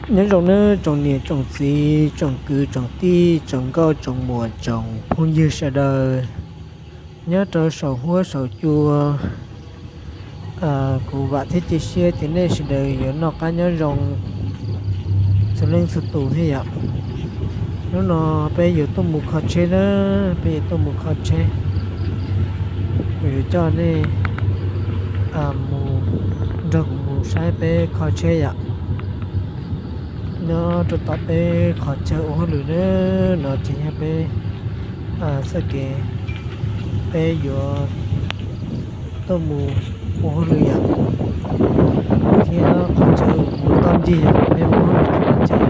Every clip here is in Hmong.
Nyob zoo nawb tsoom niam tsoom txiv, tsoom kwv tsoom tij, tsoom nkauj tsoom muam, tsoom phooj ywg sawv daws nyob rau saum huab saum cua. Kuv vam thiab cia siab tias nej sawv daws yuav noj qab nyob zoo txhua leej txhua tus thiab yom. Hnub no peb yuav tuaj mus kho tsheb na, peb yuav tuaj mus kho tsheb. Kuv yuav coj nej mus nrog kuv mus saib peb kho tsheb yom. Nyob rau tom peb qhov chaw ua hauj lwm na, no ces yog peb txoj kev peb yuav tuaj mus ua hauj lwm yom, thiab qhov chaw mus toj ncig yom, peb ua hauj lwm ces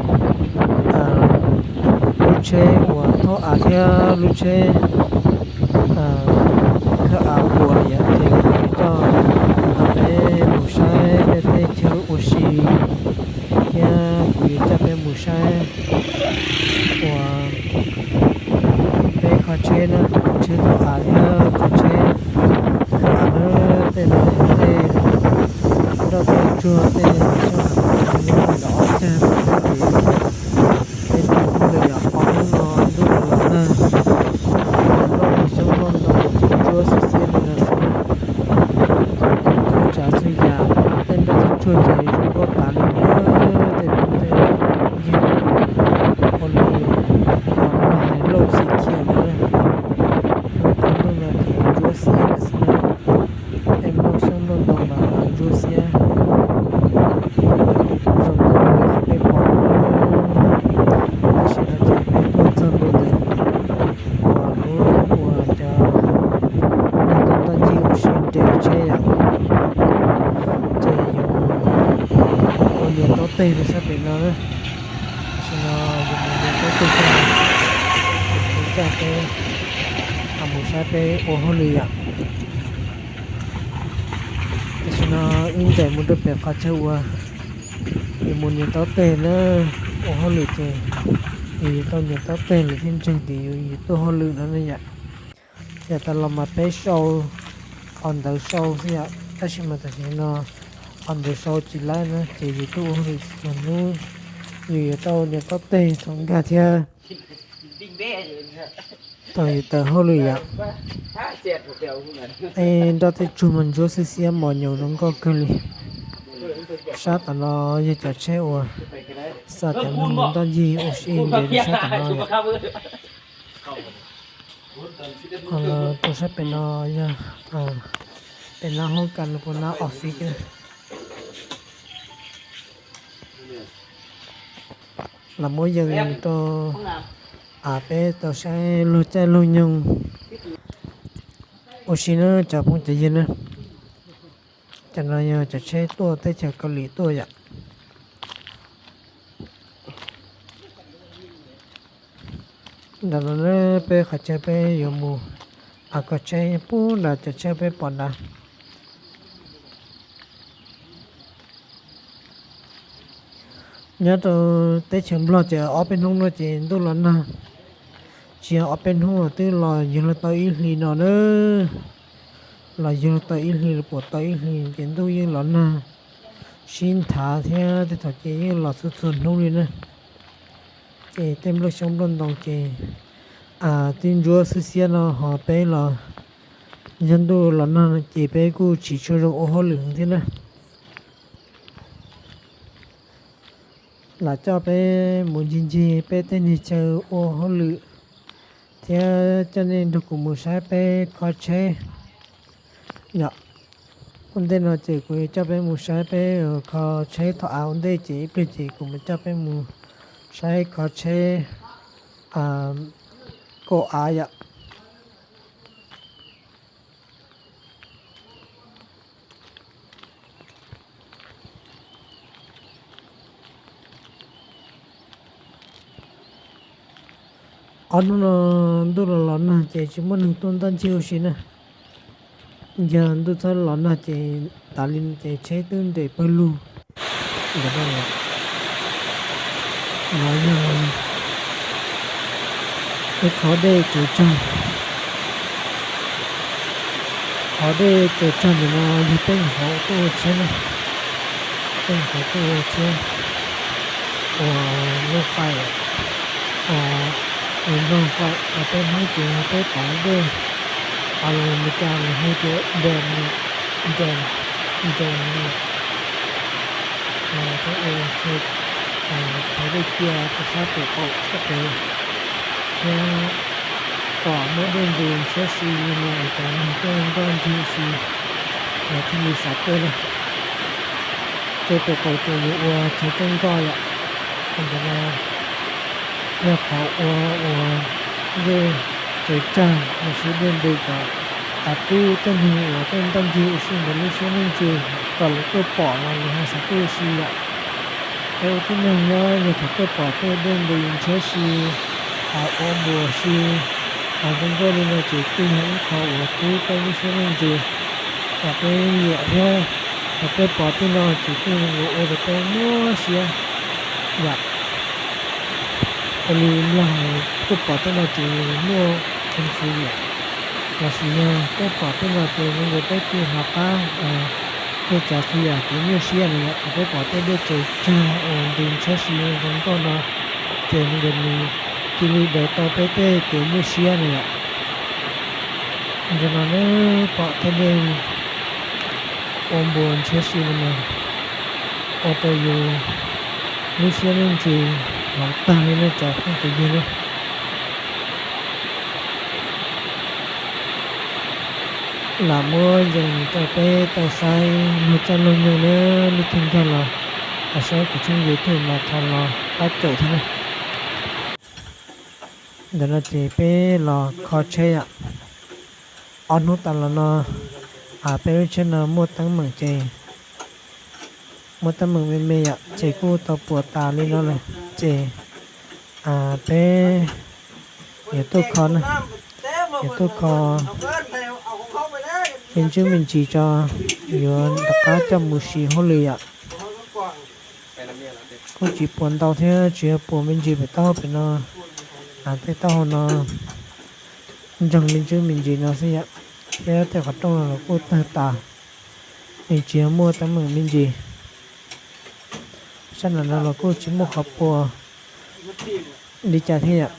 lub tsheb uas thauj av thiab lub tsheb khawb av puas yom, ces kuv yuav coj peb mus saib peb teb chaws ua si, thiab kuv yuav coj peb mus saib uas peb kho tsheb na, kho tsheb thauj av thiab kho tsheb khawb av na. Tej no yog tej nroj tej tsuag tej xyoob ntoo los ob cag xwb ces peb tuaj ua hauj lwm yom. Ob hnub no ntuj los los nag, nploj nag xyoob nploj ntoo ces ntsuab xiab xiab li no xwb na. Txhua tsav txhua yam, tej nroj tej tsuag ces zoo nkauj tas li na. Tej phooj tej ywg, ua li uas Nplog hais lauj xim khiam no na. Lub caij ntuj no ces ntsuab xiab lawm xwb na. Tej nplooj xyoob nplooj ntoo mas ntsuab xiab zoo nkauj li qhov peb pom no. Tam sim no ces peb tuaj txog ntua ntawm uas lub uas cov neeg tuaj toj ncig ua si nres tsheb yom, ces yuav mus ua niam taub teg rau sab pem no na. Tam sim no yuav mus niam taub teg, kuv coj peb mus saib peb ua hauj lwm yom. Tam sim no wb ncaim mus rau pem qhov chaw uas yuav mus niam taub teg na. Ua hauj lwm ces yus yuav tau niam taub teg lawm thiaj ntseeg tias yus tuaj hauj lwm no ne yom. Yav tas los mas peb sau qhov ntawv sau xwb yom, tab sis mas tam sim no qhov ntawv sau tsis laib na ces yus tuaj ua hauj lwm txhua hnub, yus yuav tau niam taub teg thaum nkag thiab thaum yus tawm hauj lwm yom. Tej nroj tej tsuag mas ntsuab xiab xiab mos nyoos zoo nkauj kawg li. Sab tom no yog cov tsheb uas xa cov neeg mus ntoj ncig ua si nres rau sab tom no yom. Qhov no rau sab pem no yog pem no hoob kas los puas no office. Los muab yees rau av peb tau saib luag caij luag nyoog ua si na cov phooj cov ywg na. Cov no yog cov tsheb tuaj teb chaws Kaus Lim tuaj yom. Ntawm no na peb qhov chaw peb yuav mus kho tsheb puag nram cov tsheb peb pom nrad. Nyob rau teb chaws Nplog ces ob peb hnub no ces ntuj los nag, tsis yog ob peb hnub twb los yug los tau ib hlis no na. Los yug los tau ib hlis los puas tau ib hlis ces ntuj yeej los nag sib nthav thiab tej thaum ces yeej los txhua txhua hnub li na. Ces tej nplooj xyoob nplooj ntoo ces twb ntsuab xwb xiab no ho peb los yog ntuj los nag ces peb kuj tsis tshua zoo ua hauj lwm thiab na. Lam coj peb mus ncig ncig peb tej niag chaw ua hauj lwm thiab coj nej nrog kuv mus saib peb kho tsheb yom. Ua ntej no ces kuv yuav coj peb mus saib peb kho tsheb thaum av ua ntej ces ib pliag ces kuv mam coj peb mus saib kho tsheb kaum av yom. Ob hnub no ntuj los los nag ces tsis muaj neeg tuaj ntoj ncig ua si na. Yog ntuj txhob los nag ces tas li ces tsheb twb nres pawg lug. Ntawm no yog ib qhov dej tsaws tsag. Qhov dej tsaws tsag ntawm no yog peb nyuam qhuav tuaj ua tsheb na. Peb nyuam qhuav tuaj ua tsheb. uas lub fais, uas nplooj fais uas peb Hmoob ces peb pom dej, a los Meskas nws hu tias dam, dam, dam, peb ua thaiv dej cia rau sab pem qaum tsheb pem, thiab pom muaj dej nqis ntshiab si li no es cov neeg tuaj nkoj ncig si, los thiaj li xav tuaj na. Tuaj pem qaum ces yuav ua chaw tuaj nkoj yom. Ntawm no yog qhov ua uas dej tsaws tsag los sis dej nqis kom tas tub tej neeg uas tuaj nkoj ncig ua si ntawm lub siab neej ntsws kom lawv tuaj pom los lawv ho xav tuaj ua si yom. Peb ua tib neeg nyob yog thaum tuaj pom tej dej nqis ntshiab si, ua npuas si, zoo nkauj li no ces kuj yog ib qho uas tub peb lub siab neej ntsws, kom peb nyiam thiab. Thaum peb pom tej no ces kuj ua rau peb nyuaj siab yom. Ua li Nplog tuaj pom tej no ces muaj kheev xwm yom, los sis yog peb pom tej no ces zoo nkaus peb kuj rov qab ua tsav xwb yom, kev nyuaj siab na yom. Thaum peb pom tej dej tsaws tsag uas nqis ntshiab si zoo nkauj no ces zoo nkaus nws cia li daws tau peb tej kev nyuaj siab na yom. Ntawm no neb pom tej dej ua npuas ntshiab si li no, ua rau yus lub siab lub ntsws hloov tag li nej cov phooj cov ywg na. Lam muab yees rau peb tau saib luag txoj luag nyoog na, leej twg nkag los saib kuv tshooj YouTube mas thov los pab caum thiab na. Ntawm no ces peb los kho tsheb yom. Ob hnub tas los no peb lub tsheb no muaj teeb meem ces, muaj teeb meem me me yom, ces kuj tau puas tas li no lawm ces peb yuav tuaj kho na, yuav tuaj kho me ntsuj me ntsis tso, yuav rov qab coj mus siv hauj lwm yom. Kuj tsis puas ntau thiab, tsuas yog puas me ntsis pem taub hau pem no, tej taub hau no ntsoog me ntsuj me ntsis no xwb yom, thiab tej qhov rooj no los kuj tawg tas, nws tsis yog muaj teeb meem me ntsis. Sab nram no los kuj tsis muaj qhov puas li cas thiab yom.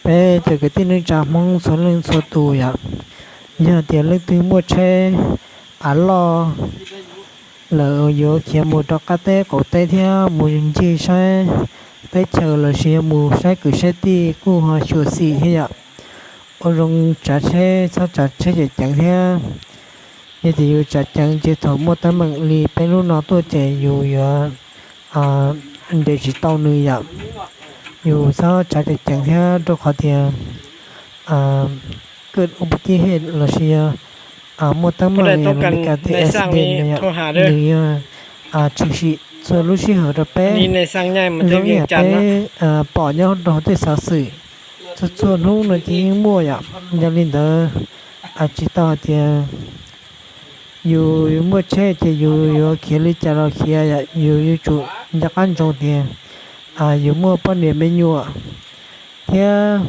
Peb cov kwv tij neej tsa Hmoob txhua leej txhua tus yom, yog tias leej twg muaj tsheb av loj lawm yuav khiav mus rau qab teb qaum teb thiab mus ncig saib teb chaws los sis yog mus saib kwv saib tij kuj ho xyuam xim thiab yom. Ua zoo tsav tsheb, txhob tsav tsheb ceev ceev thiab. Yog tias yus tsav ceev ces thaum muaj teeb meem li peb hnub no tuaj ces yus yuav nres tsis tau nws yom. Yus txhob tsav ceev ceev thiab rau qhov tias kawj ua puv tij hej los sis yog muaj teeb meem li cas tias accident no yom, nws yog tshwm sim txhua lub sij hawm rau peb. Zoo ib yam peb pom nyob rau hauv tej xov xwm txhua txhua hnub no ces yeej muaj yom. Yog li ntawd tsis tau hais tias yus muaj tsheb ces yus yuav khiav li cas los khiav yom, yus yuav tsum nco qab ntsoov tias yus muaj poj niam me nyuam thiab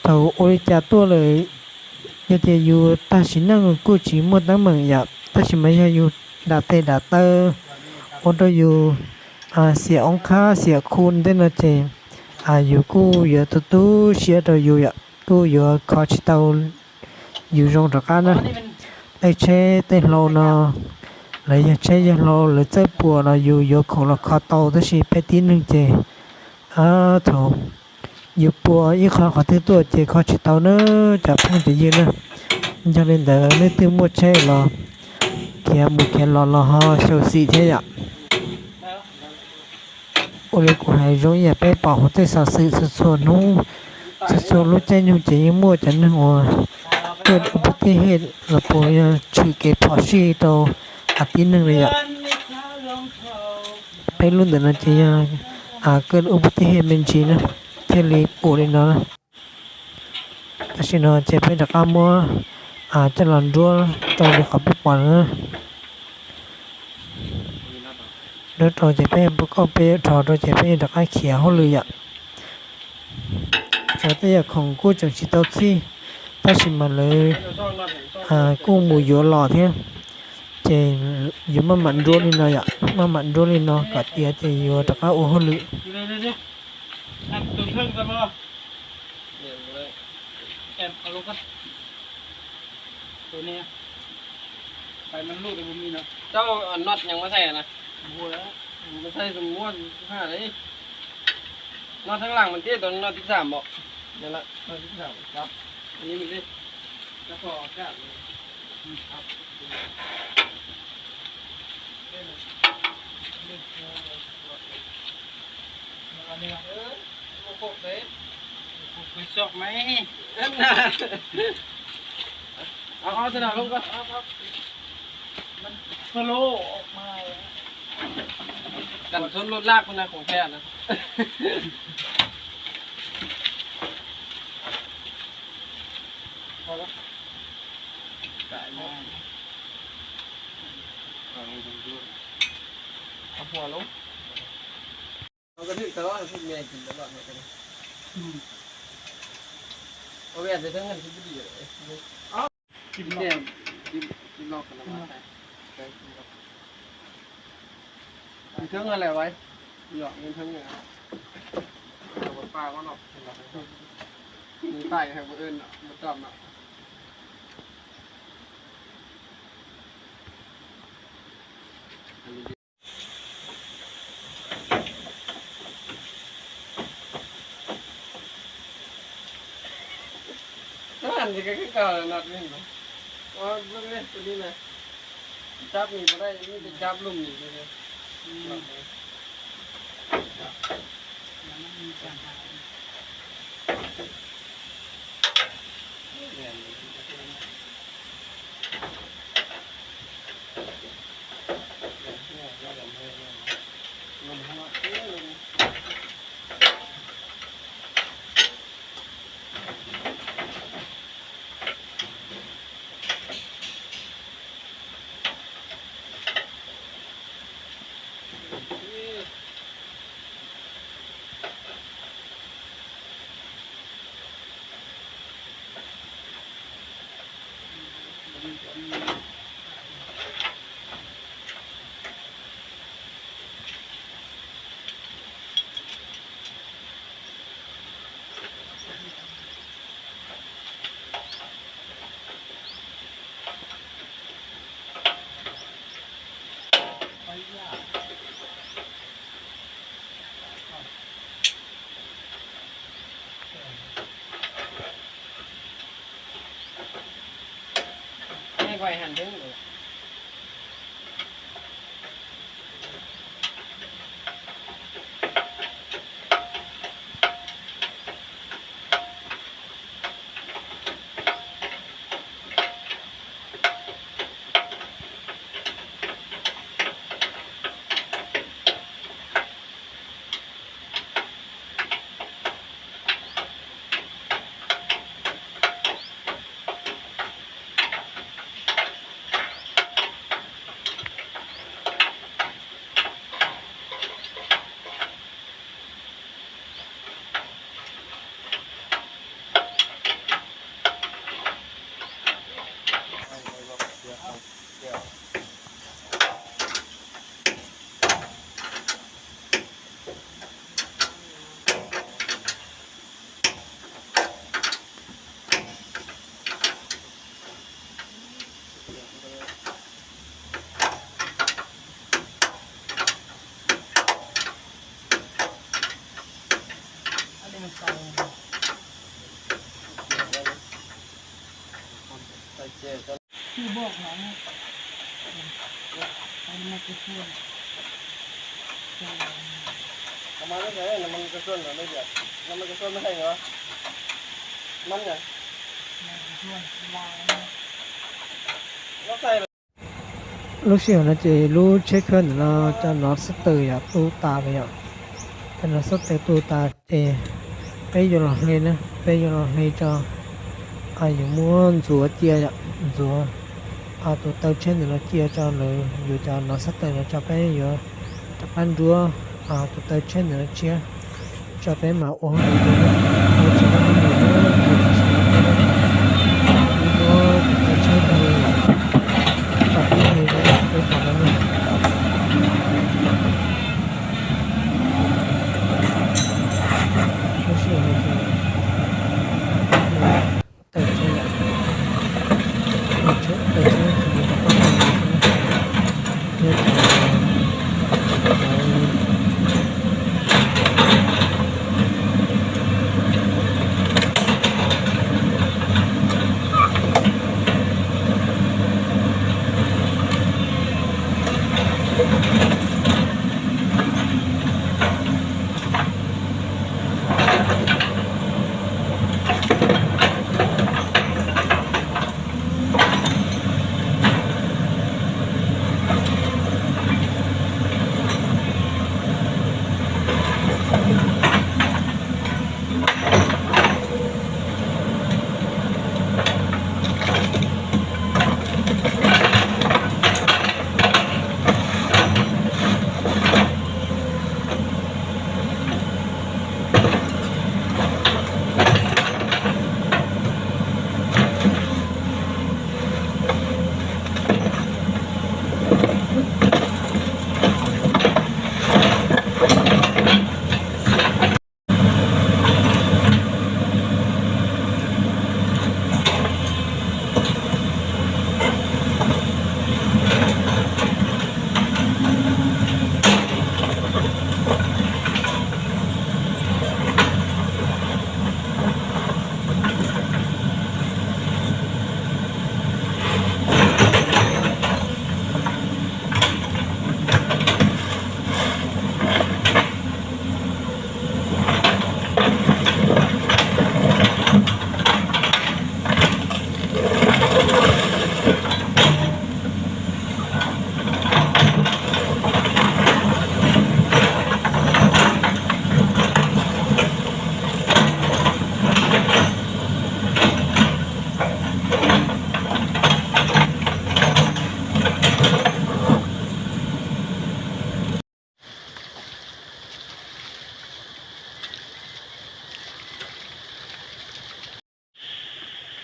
thaum ua li cas tuaj lawm, yog tias yus tag sim neej kuj tsis muaj teeb meem yom, tab sis mas yog yus dam tes dam taw ua rau yus xiam oob khab xiam khu tej no ces yus kuj yuav tu tu siab rau yus yom, kuj yuav kho tsis tau yus zoo rov qab na. Tej tsheb tej hlau no, lawv yog tsheb yog hlau lawv txawj puas los yus yuav khoom los kho tau, tab sis peb tib neeg ces thaum yus puas ib qho qhov twg tuaj ces kho tsis tau na, cov phooj cov ywg na. Yog li ntawd leej twg muaj tsheb los khiav mus khiav los los ho xyuam xim thiab yom. Ua li kuv hais zoo ib yam peb pom hauv tej xov xwm txhua txhua hnub, txhua txhua lub caij nyoog ces yeej muaj cov neeg uas kawj ua puv tij hej los puas yog tshwm kev phom sij rau tib neeg li yom. Peb lub ntawm no ces yog kawj ua puv tij hej me ntsis na, thiaj li pum li no na. Tam sim no ces peb rov qab muab Coj los nruab rau li qhov peb pom na. Nruab rau ces peb pub kauj peb dhos rau ces peb rov qab khiav hauj lwm yom. Cov tej yam khoom kuj tseem tsis tau txhij, tab sis mas lawv kuj mus yuav los thiab. Ces yuav maj mam nruab li no yom, maj mam nruab li no kom tiav ces yuav rov qab ua hauj lwm. Noj thab laam mas thiab, noj thib xam os. Cam thoob lub laj kuj na khoom thiab na. Thoob lawm, yog thoob lawm, pa no, nws tais ua tom no. Lub sij hawm no ces lub tsheb khawb ntawm no cov nov xub taws yom tu tas lawm yom. Cov nov xub taws tu tas ces peb yuav los hle na, peb yuav los hle tso, yuav muab ntxuav cia yom. Ntxuav tus taw tsheb ntawm no cia rau lawv, yuav cov no xab taws no tso, peb yuav rov qab nruab tus taw tsheb ntawm no tshiab tso, peb mam ua hauv tus ua tsis tau tus ua tus taw tsheb rau li lawm, rau peb li peb qhov no na. Lub sij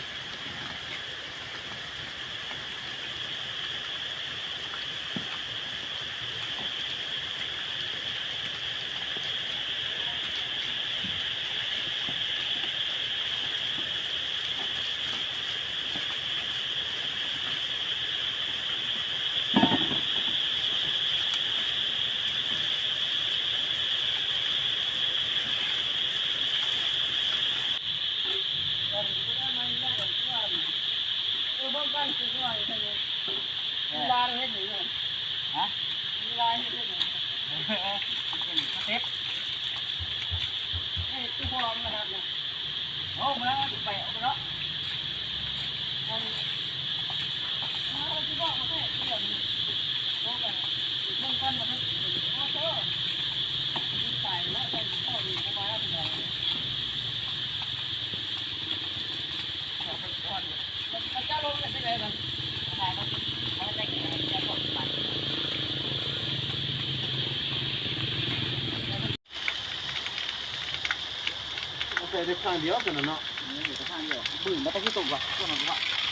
hawm no ces taw tsheb yom, taw tsheb, taw tsheb ces yuav rov qab ua li xwb na. Thiab cov, cov